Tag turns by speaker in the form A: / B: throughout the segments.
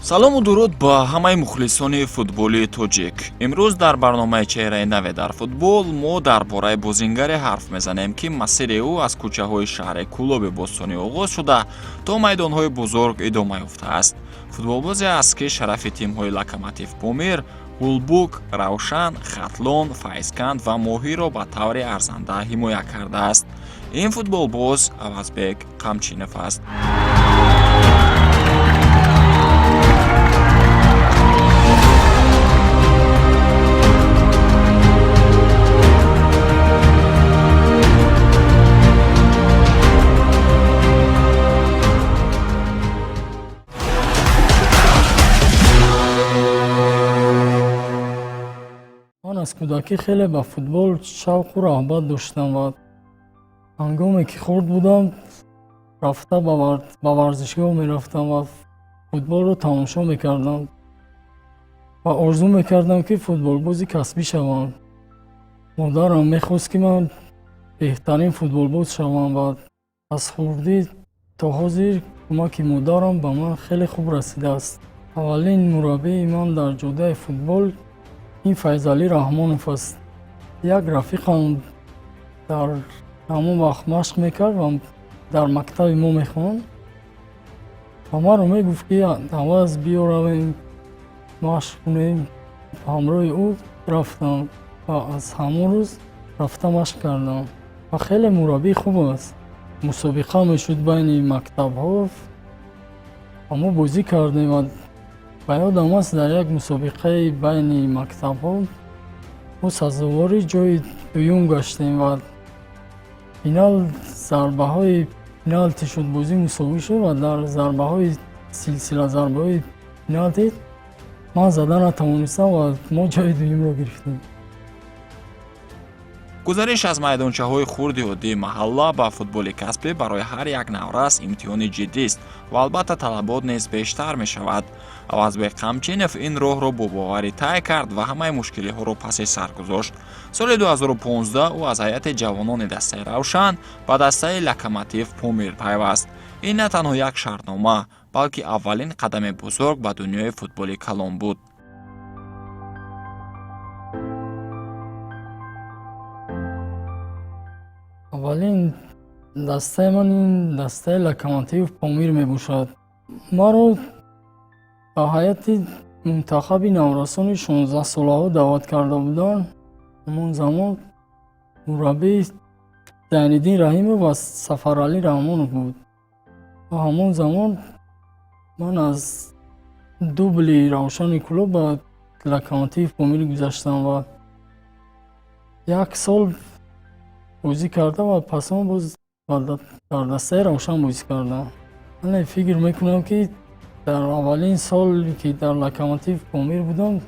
A: Салому дуруд ба ҳамаи мухлисони футболи тоҷик. Имрӯз дар барномаи «Чеҳраи наве дар футбол» мо дар бораи бозингаре ҳарф мезанем, ки масири ӯ аз кӯчаҳои шаҳри Кӯлоби бостонӣ оғоз шуда, то майдонҳои бузург идома ёфтааст. Футболбозе аст, ки шарафи тимҳои «Локомотив Помир», «Ҳулбук», «Равшан», «Хатлон», «Файзканд» ва «Моҳиро» ба таври арзанда ҳимоя кардааст. Ин футболбоз Авазбек Қамчинов аст.
B: Ман аз кӯдакӣ хеле ба футбол шавқу раҳбат доштам ва ҳангоме ки хурд будам, рафта ба варзишгоҳ мерафтам ва футболро тамошо мекардам ва орзу мекардам, ки футболбози касбӣ шавам. Модарам мехост, ки ман беҳтарин футболбоз шавам, ва аз хурдӣ то ҳозир кӯмаки модарам ба ман хеле хуб расидааст. Аввалин мураббии ман дар ҷодаи футбол ин Файзалӣ Раҳмонов аст. Як рафиқам дар ҳамон вақт машқ мекард ва дар мактаби мо мехонд ва маро мегуфт, ки Аваз, биё, равем, машқ кунем. Ҳамроҳи ӯ рафтам ва аз ҳамон рӯз рафта машқ кардам, ва хеле мураббии хуб аст. Мусобиқа мешуд байни мактабҳо ва мо бозӣ кардем, ва ба ёдам аст, дар як мусобиқаи байни мактабҳо мо сазовори ҷои дуюм гаштем ва финал зарбаҳои пеналти шуд. Бозӣ мусовӣ шуд ва дар зарбаҳои силсила зарбаҳои пеналти ман зада натавонистам ва мо ҷои дуюмро гирифтем.
A: Гузариш аз майдончаҳои хурди оддии маҳалла ба футболи касбӣ барои ҳар як наврас имтиҳони ҷиддист ва албатта, талабот низ бештар мешавад. Авазбек Қамчинов ин роҳро бо боварӣ тай кард ва ҳамаи мушкилиҳоро паси сар гузошт. Соли 2015 ӯ аз ҳайати ҷавонони дастаи «Равшан» ба дастаи «Локомотив Помир» пайваст. Ин на танҳо як шартнома, балки аввалин қадами бузург ба дунёи футболи калон буд.
B: Аввалин дастаи ман ин дастаи «Локомотив Помир» мебошад. Маро ба ҳайати мунтахаби наврасони 16-солаҳо даъват карда буданд. Ҳамон замон мураббии Зайниддин Раҳимов ва Сафаралӣ Раҳмонов буд, ва ҳамон замон ман аз дубли «Равшани Кӯлоб» ба «Локомотив Помир» гузаштам ва як сол бозӣ карда ва пас он боз дар дастаи «Равшан» бозӣ кардам. Вале фикр мекунам, ки дар аввалин соле, ки дар «Локомотив Помир» будам,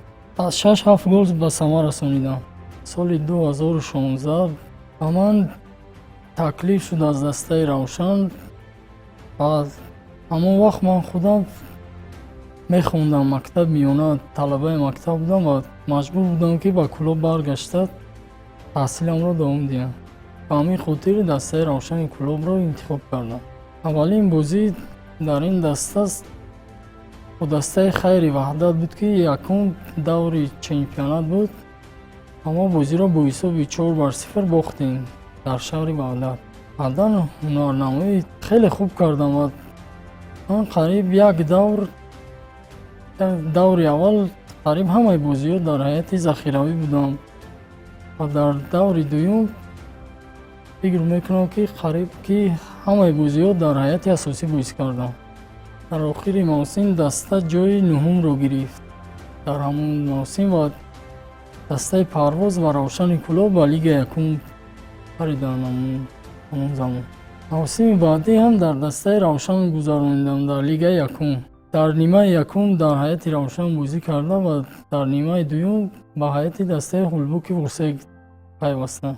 B: шаш ҳафт гол ба самар расонидам. Соли 2016 ба ман таклиф шуд аз дастаи «Равшан», ва ҳамон вақт ман худам мехондам мактаб миёна, талабаи мактаб будам ва маҷбур будам, ки ба Кӯлоб баргашта таҳсиламро давом диҳам. Ба ҳамин хотир дастаи «Равшани Кӯлобро» интихоб кардам. Аввалин бозӣ дар ин даста бо дастаи «Хайри Ваҳдат» буд, ки якум даври чемпионат буд, ва мо бозиро бо ҳисоби 4 бар 0 бохтем дар шаҳри Ваҳдат. Баъдан ҳунарнамоӣ хеле хуб кардам ва ман қариб як давр, даври аввал, қариб ҳамаи бозиҳо дар ҳайати захиравӣ будам ва дар даври дуюм фикр мекунам, ки қариб ки ҳамаи бозиҳо дар ҳайати асосӣ бозӣ кардам. Дар охири мавсим даста ҷои нуҳумро гирифт дар ҳамон мавсим, ва дастаи «Парвоз» ва «Равшани Кӯлоб» ба лигаи якум париданд ҳамон замон. Мавсими баъдӣ ҳам дар дастаи «Равшан» гузаронидам дар лигаи якум. Дар нимаи якум дар ҳайати «Равшан» бозӣ карда ва дар нимаи дуюм ба ҳайати дастаи «Ҳулбуки Восеъ» пайвастам.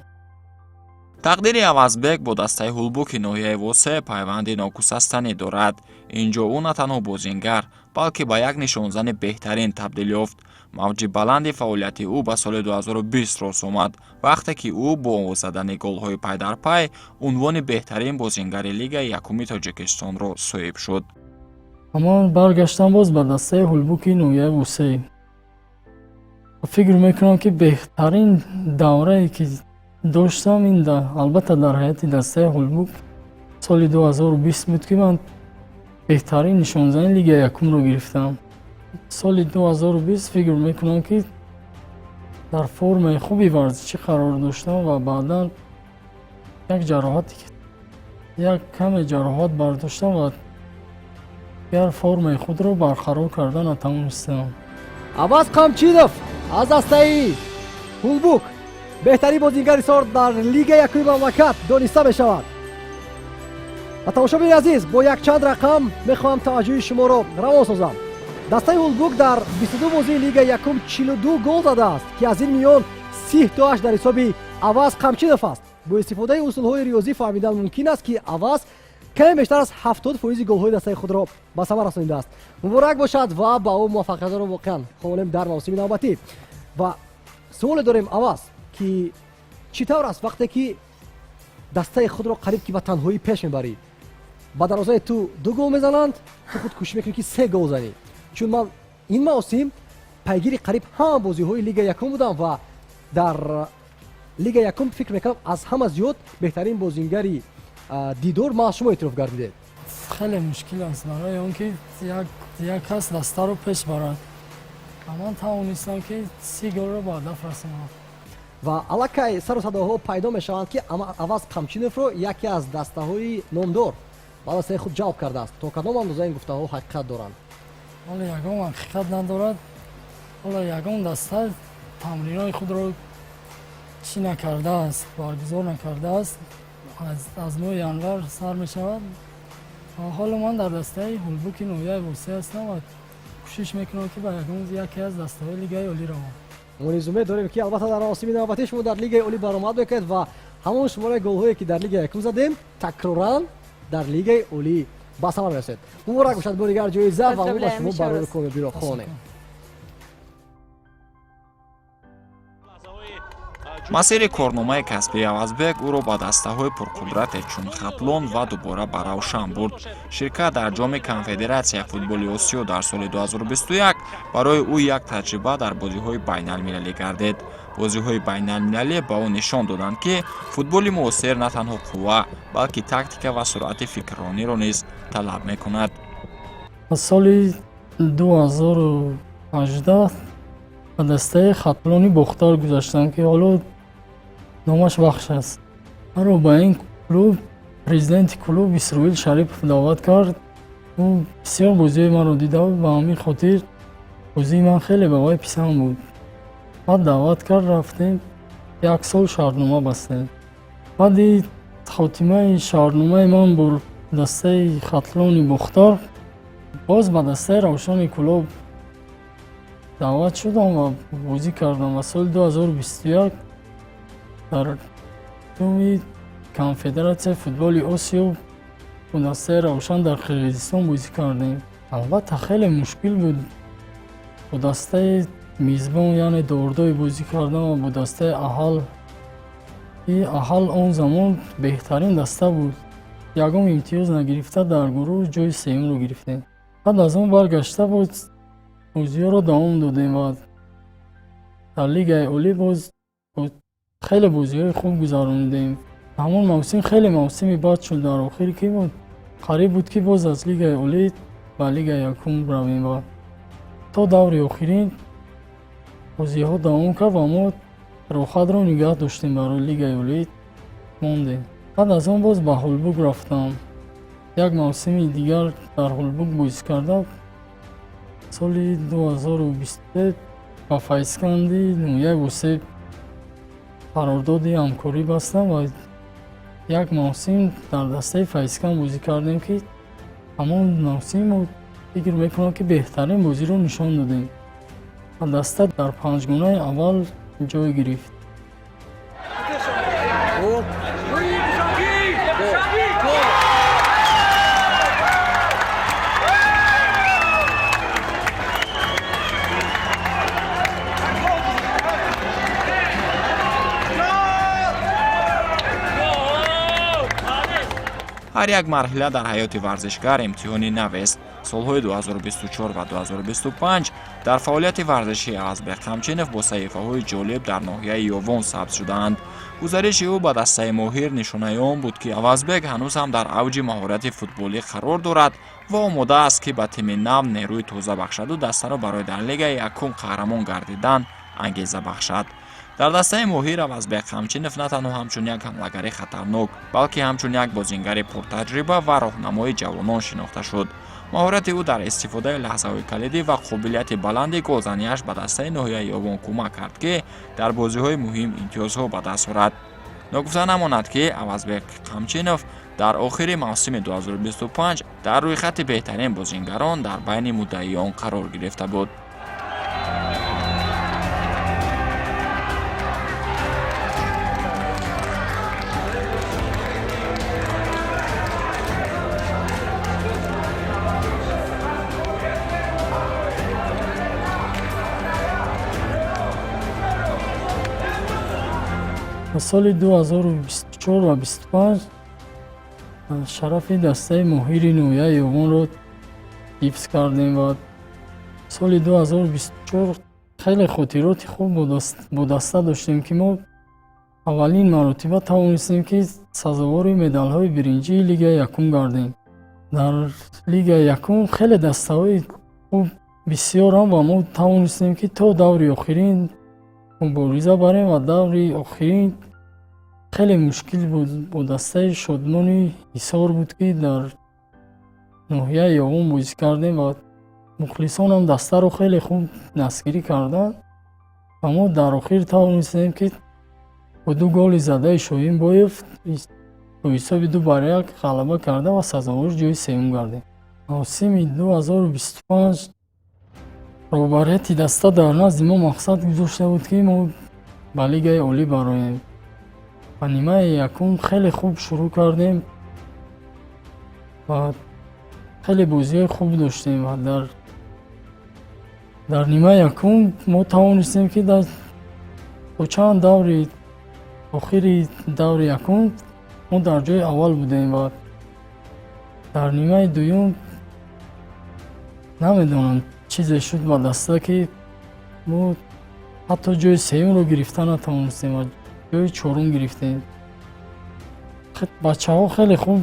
A: Тақдири Авазбек бо дастаи «Ҳулбуки» ноҳияи Восеъ пайванди ногусастанӣ дорад. Ин ҷо ӯ на танҳо бозингар, балки ба як нишонзани беҳтарин табдил ёфт. Мавҷи баланди фаъолияти ӯ ба соли 2020 рост омад, вақте ки ӯ бо задани голҳои пайдарпай унвони беҳтарин бозингари лигаи якуми Тоҷикистонро соҳиб шуд.
B: Ман баргаштам боз ба дастаи Ҳулбуки ноҳияи Восеъ. Фикр мекунам, ки беҳтарин даврае, ки доштам, ин албатта дар ҳайати дастаи Ҳулбук соли 2020 буд, ки ман беҳтарин нишонзани Лигаи якумро гирифтам. Соли 2020 фикр мекунам, ки дар формаи хуби варзишӣ қарор доштам ва баъдан як каме ҷароҳат бардоштам ва дигар формаи худро барқарор карда натавонистам.
C: Аваз Қамчинов аз дастаи Ҳулбук беҳтарин бозингари сол дар Лигаи якуми мамлакат дониста мешавад. Ва, тамошобини азиз, бо якчанд рақам мехоҳам таваҷҷӯҳи шуморо равон созам. Дастаи Ҳулбук дар 22 бозии Лигаи якум 42 гол задааст, ки аз ин миён 30 тоаш дар ҳисоби Аваз Қамчинов аст. Бо истифодаи усулҳои риёзӣ фаҳмидан мумкин аст, ки Аваз каме бештар аз 70 фоизи голҳои дастаи худро ба самар расонидааст. Муборак бошад ва ба ӯ муваффақиятро воқеан хоҳонем дар мавсими навбатӣ. Ва суоле дорем, Аваз, ки чӣ тавр аст, вақте ки дастаи худро қариб ки ба танҳоӣ пеш мебарӣ, ба дарвозаи ту ду гол мезананд, ту худ кӯшиш мекунӣ, ки се гол занӣ? Чун ман ин мавсим пайгири қариб ҳама бозиҳои Лигаи якум будам ва дар Лигаи якум, фикр мекунам, аз ҳама зиёд беҳтарин бозингари дидор маҳз шумо эътироф гардидед.
B: Хеле мушкил аст, барои он ки як кас дастаро пеш барад, ва ман тавонистам, ки 30 голро ба ҳадаф расонам.
C: Ва аллакай сару садоҳо пайдо мешаванд, ки Аваз Қамчиновро яке аз дастаҳои номдор ба дастаи худ ҷалб кардааст. То кадом андоза ин гуфтаҳо ҳақиқат доранд?
B: Ҳоло ягон ҳақиқат надорад. Ҳоло ягон даста тамринҳои худро чӣ накардааст, баргузор накардааст. Аз моҳи январ сар мешавад. Ҳоло ман дар дастаи Ҳулбуки ноҳияи Восеъ ҳастам ва кӯшиш мекунам, ки ба ягон яке аз дастаҳои Лигаи олӣ равам.
C: Мо низ умед дорем, ки албатта дар мавсими навбатӣ шумо дар Лигаи олӣ баромад мекунед ва ҳамон шумораи голҳое, ки дар Лигаи якум задем, такроран дар Лигаи олӣ ба самар мерасед. Муборак бошад бори дигар ҷоиза ва мо ба шумо барори комёбиро хоҳонем.
A: Масири корномаи касбии Авазбек ӯро ба дастаҳои пурқудрате чун Хатлон ва дубора ба Равшан бурд. Ширкат дар Ҷоми Конфедератсияи футболи Осиё дар соли 2021 барои ӯ як таҷриба дар бозиҳои байналмилалӣ гардид. Бозиҳои байналмилалӣ ба ӯ нишон доданд, ки футболи муосир на танҳо қувва, балки тактика ва суръати фикррониро низ талаб мекунад.
B: Соли 2018 ба дастаи Хатлони Бохтар гузаштам, ки ҳоло номаш Вахш аст. Маро ба ин клуб президенти клуб Исроил Шарипов даъват кард. Ӯ бисёр бозиҳои маро дида буд, ба ҳамин хотир бозии ман хеле ба вай писанд буд. Баъд даъват кард, рафтем, як сол шартнома бастем. Баъди хотимаи шартномаи ман бо дастаи Хатлони Бохтар боз ба дастаи Равшани Кӯлоб даъват шудам ва бозӣ кардам ва соли 2021 дар Ҷоми Конфедератсияи футболи Осиё бо дастаи Равшан дар Қирғизистон бозӣ кардем. Албатта, хеле мушкил буд бо дастаи мизбон, яъне Дордой, бозӣ кардан ва бо дастаи Аҳал. И Аҳал он замон беҳтарин даста буд. Ягон имтиёз нагирифта, дар гурӯҳ ҷои сеюмро гирифтем. Баъд аз он баргашта боз бозиҳоро давом додем ва дар Лигаи олӣ боз хеле бозиҳои хуб гузаронидем. Ҳамон мавсим хеле мавсими бад шуд дар охир, ки қариб буд, ки боз аз Лигаи олӣ ба Лигаи якум равем, ва то даври охирин бозиҳо давом кард ва мо роҳхатро нигаҳ доштем, барои Лигаи олӣ мондем. Баъд аз он боз ба Ҳулбук рафтам. Як мавсими дигар дар Ҳулбук бозӣ карда, соли 2023 ба Файзканди ноҳияи Восеъ қарордоди ҳамкорӣ бастам ва як мавсим дар дастаи Файзканд бозӣ кардем, ки ҳамон мавсим фикр мекунам, ки беҳтарин бозиро нишон додем ва даста дар панҷгонаи аввал ҷой гирифт.
A: Ҳар як марҳила дар ҳаёти варзишгар имтиҳони навест. Солҳои 2024 ва 2025 дар фаъолияти варзишии Авазбек Қамчинов бо саҳифаҳои ҷолиб дар ноҳияи Ёвон сабт шудаанд. Гузариши ӯ ба дастаи Моҳир нишонаи он буд, ки Авазбек ҳанӯз ҳам дар авҷи маҳорати футболӣ қарор дорад ва омода аст, ки ба тими нав нерӯи тоза бахшаду дастаро барои дар лигаи якум қаҳрамон гардидан ангеза бахшад. Дар дастаи Моҳир Авазбек Қамчинов на танҳо ҳамчун як ҳамлагари хатарнок, балки ҳамчун як бозингари пуртаҷриба ва роҳнамои ҷавонон шинохта шуд. Маҳорати ӯ дар истифодаи лаҳзаҳои калидӣ ва қобилияти баланди голзанияш ба дастаи ноҳияи Ёвон кӯмак кард, ки дар бозиҳои муҳим имтиёзҳо ба даст орад. Ногуфта намонад, ки Авазбек Қамчинов дар охири мавсими 2025 дар рӯйхати беҳтарин бозингарон дар байни муддаиён қарор гирифта буд.
B: Соли 2024 ва 25 шарафи дастаи Моҳири ноҳияи Ёвонро ҳифз кардем ва соли 2024 хеле хотироти хуб бо даста доштем, ки мо аввалин маротиба тавонистем, ки сазовори медалҳои биринҷии лигаи якум гардем. Дар лигаи якум хеле дастаҳои хуб бисёрам ва мо тавонистем, ки то даври охирин мубориза барем ва даври охирин хеле мушкил буд, бо дастаи Шодмони Ҳисор буд, ки дар ноҳияи Ёвон бозӣ кардем ва мухлисонам дастаро хеле хуб дастгирӣ карданд ва мо дар охир тавонистем, ки бо ду голи задаи Шоҳинбоев бо ҳисоби 2-1 ғалаба карда ва сазовори ҷои сеюм гардем. Мавсими 2025 роҳбарияти даста дар назди мо мақсад гузошта буд, ки мо ба лигаи олӣ бароем ва нимаи якум хеле хуб шурӯъ кардем ва хеле бозиҳои хуб доштем ва дар нимаи якум мо тавонистем, ки то чанд даври охири даври якум мо дар ҷои аввал будем ва дар нимаи дуюм намедонам, чизе шуд ба даста, ки мо ҳатто ҷои сеюмро гирифта натавонистем ва ҷои чорум гирифтем. Бачаҳо хеле хуб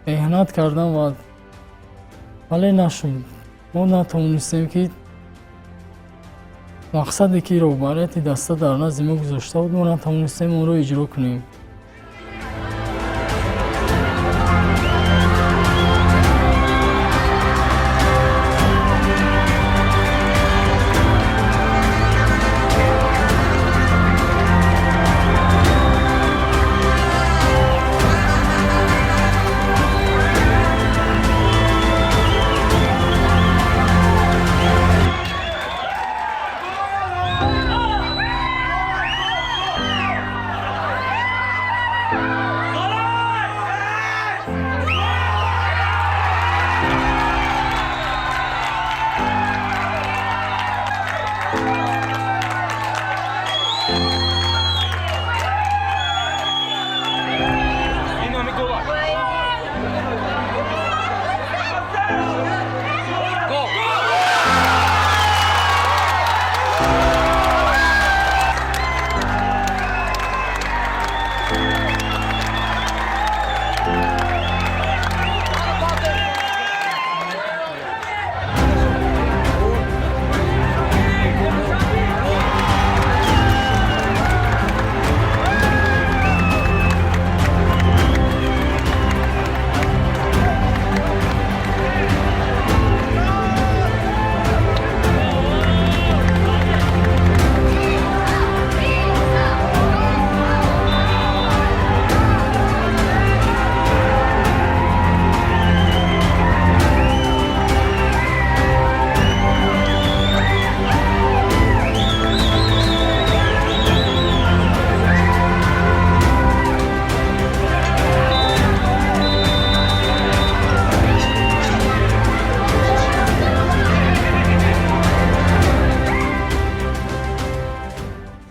B: меҳнат карданд ва вале нашуд, мо натавонистем, ки мақсаде, ки роҳбарияти даста дар назди мо гузошта буд, мо натавонистем онро иҷро кунем.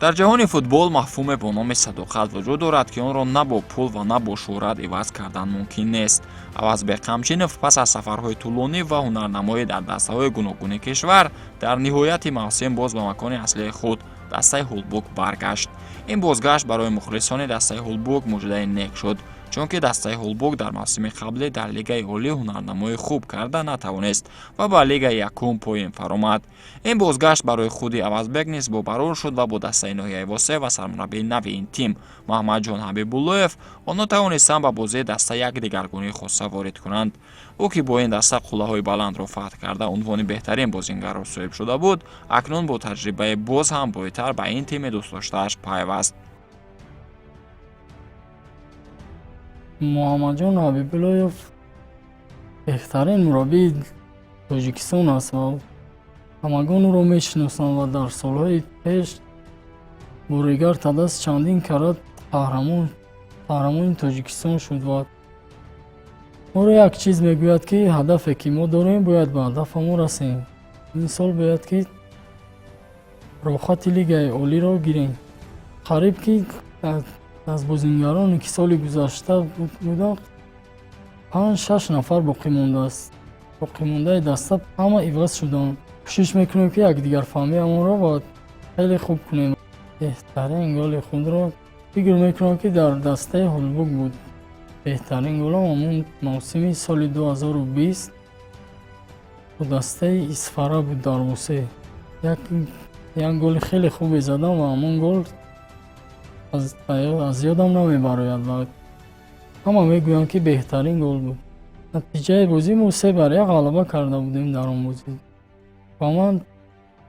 A: Дар ҷаҳони футбол мафҳуме бо номи садоқат вуҷуд дорад, ки онро на бо пул ва на бо шӯҳрат иваз кардан мумкин нест. Авазбек Қамчинов пас аз сафарҳои тӯлонӣ ва ҳунарнамоӣ дар дастаҳои гуногуни кишвар дар ниҳояти мавсим боз ба макони аслии худ, дастаи Ҳулбук, баргашт. Ин бозгашт барои мухлисони дастаи Ҳулбук муждаи нек шуд, чунки дастаи Ҳулбук дар мавсими қаблӣ дар Лигаи Олӣ ҳунарнамои хуб карда натавонист ва ба Лигаи якум поин фаромад. Ин бозгашт барои худи Авазбек низ бобарур шуд ва бо дастаи ноҳияи Восеъ ва сармураббии нави ин тим Муҳаммадҷон Ҳабибуллоев онҳо тавонистанд ба бозии даста як дигаргунии хоса ворид кунанд. Ӯ, ки бо ин даста қуллаҳои баландро фатҳ карда, унвони беҳтарин бозингарро соҳиб шуда буд, акнун бо таҷрибаи боз ҳам бойтар ба ин тими дӯстдоштааш пайваст.
B: Муҳаммадҷон Ҳабибуллоев беҳтарин мураббии Тоҷикистон аст ва ҳамагон ӯро мешиносанд ва дар солҳои пеш Боригар Тадас чандин карат қаҳрамони Тоҷикистон шуд ва моро як чиз мегӯяд, ки ҳадафе, ки мо дорем, бояд ба ҳадафамон расем. Ин сол бояд, ки роҳхати Лигаи Олиро гирем. Қариб ки аз бозингароне, ки соли гузашта буданд, панҷ шаш нафар боқӣ мондааст. Боқимондаи даста ҳама иваз шуданд. Кӯшиш мекунем, ки якдигарфаҳмиамонро ва хеле хуб кунем. Беҳтарин голи худро фикр мекунам, ки дар дастаи Ҳулбук буд. Беҳтарин голам ҳамон мавсими соли 2020 бо дастаи Исфара буд дар Восеъ. Як голи хеле хубе задам ва ҳамон гол аз ёдам намебарояд ва ҳама мегӯянд, ки беҳтарин гол буд. Натиҷаи бозӣ мо 3-1 ғалаба карда будем дар он бозӣ ва ман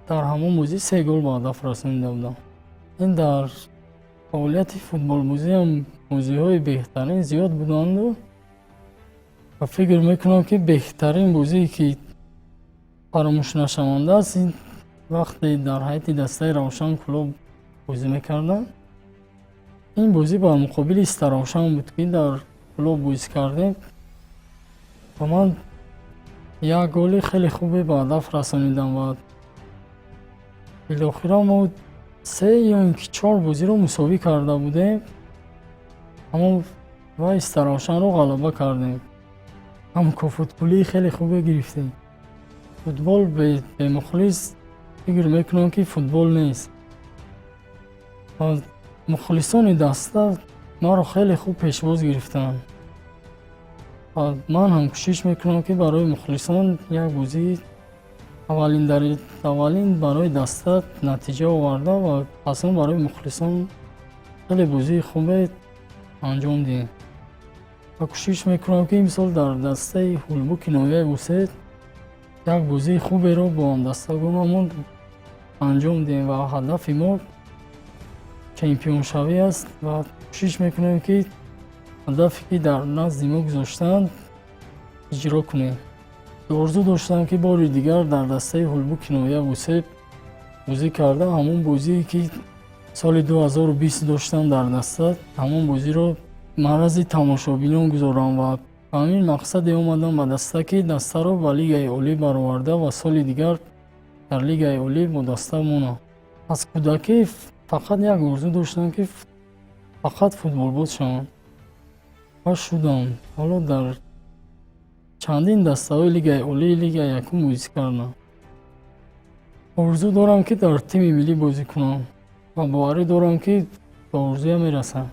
B: дар ҳамон бозӣ се гол ба ҳадаф расонида будам. Ин дар фаъолияти футболбозиам бозиҳои беҳтарин зиёд буданду ва фикр мекунам, ки беҳтарин бозие, ки фаромӯшнашаванда аст, ин вақте дар ҳайати дастаи Равшан Кӯлоб бозӣ мекардам. Ин бозӣ бар муқобили Истаравшан буд, ки дар Кӯлоб бозӣ кардем ва ман як голи хеле хубе ба ҳадаф расонидам ва билохира мо се ё ин ки чор бозиро мусовӣ карда будем, аммо ва Истаравшанро ғалаба кардем. Мукофотпулии хеле хубе гирифтем. Футбол бемухлис фикр мекунам, ки футбол нест. Мухлисони даста маро хеле хуб пешвоз гирифтанд ва ман ҳам кӯшиш мекунам, ки барои мухлисон як бозии аввалин барои даста натиҷа оварда ва пас он барои мухлисон хеле бозии хубе анҷом диҳем. Ва кӯшиш мекунам, ки имсол дар дастаи Ҳулбуки ноҳияи Восеъ як бозии хуберо бо ҳамдастагонамон анҷом диҳем ва ҳадафи мо чемпионшавӣ аст ва кӯшиш мекунем, ки ҳадафе, ки дар назди мо гузоштаанд, иҷро кунем. Орзу доштам, ки бори дигар дар дастаи Ҳулбуки ноҳия Восеъ бозӣ карда, ҳамон бозие, ки соли 2020 доштам дар даста, ҳамон бозиро маррази тамошобинон гузорам ва ба ҳамин мақсаде омадам ба даста, ки дастаро ба Лигаи Олӣ бароварда ва соли дигар дар Лигаи Олӣ бо даста монам. Аз кӯдакӣ фақат як орзу доштам, ки фақат футболбоз шавам ва шудам. Ҳоло дар чандин дастаҳои Лигаи Олӣ, Лигаи якум бозӣ кардам. Орзу дорам, ки дар тими миллӣ бозӣ кунам ва боварӣ дорам, ки ба орзуям мерасам.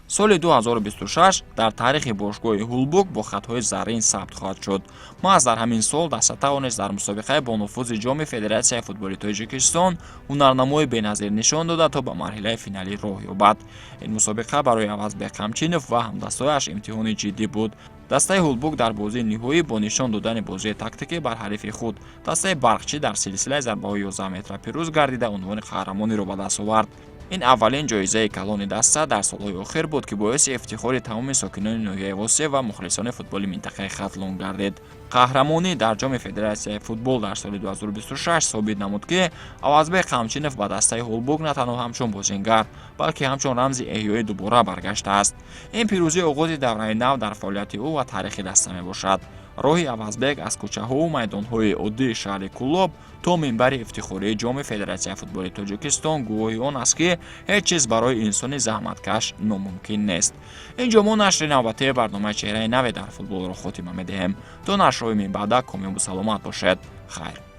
A: Соли 2026 дар таърихи бошгоҳи Ҳулбук бо хатҳои заррин сабт хоҳад шуд. Маҳз дар ҳамин сол даста тавонист дар мусобиқаи бонуфузи Ҷоми Федератсияи футболи Тоҷикистон ҳунарнамои беназир нишон дода, то ба марҳилаи финалӣ роҳ ёбад. Ин мусобиқа барои Авазбек Қамчинов ва ҳамдастояш имтиҳони ҷиддӣ буд. Дастаи Ҳулбук дар бозии ниҳоӣ бо нишон додани бозии тактикӣ бар ҳарифи худ, дастаи Барқчӣ, дар силсилаи зарбаҳои 11 метра пирӯз гардида, унвони қаҳрамониро ба даст овард. Ин аввалин ҷоизаи калони даста дар солҳои охир буд, ки боиси ифтихори тамоми сокинони ноҳияи Восеъ ва мухлисони футболи минтақаи Хатлон гардид. Қаҳрамонӣ дар Ҷоми Федератсияи футбол дар соли 2026 собит намуд, ки Авазбек Қамчинов ба дастаи Ҳулбук на танҳо ҳамчун бозингар, балки ҳамчун рамзи эҳёи дубора баргаштааст. Ин пирӯзӣ оғози давраи нав дар фаъолияти ӯ ва таърихи даста мебошад. Роҳи Авазбек аз кӯчаҳову майдонҳои оддии шаҳри Кӯлоб то минбари ифтихории Ҷоми Федератсияи футболи Тоҷикистон гувоҳи он аст, ки ҳеҷ чиз барои инсони заҳматкаш номумкин нест. Инҷо мо нашри навбатии барномаи «Чеҳраи наве дар футболро» хотима медиҳем. То нашрҳои минбаъда комёбу саломат бошед. Хайр.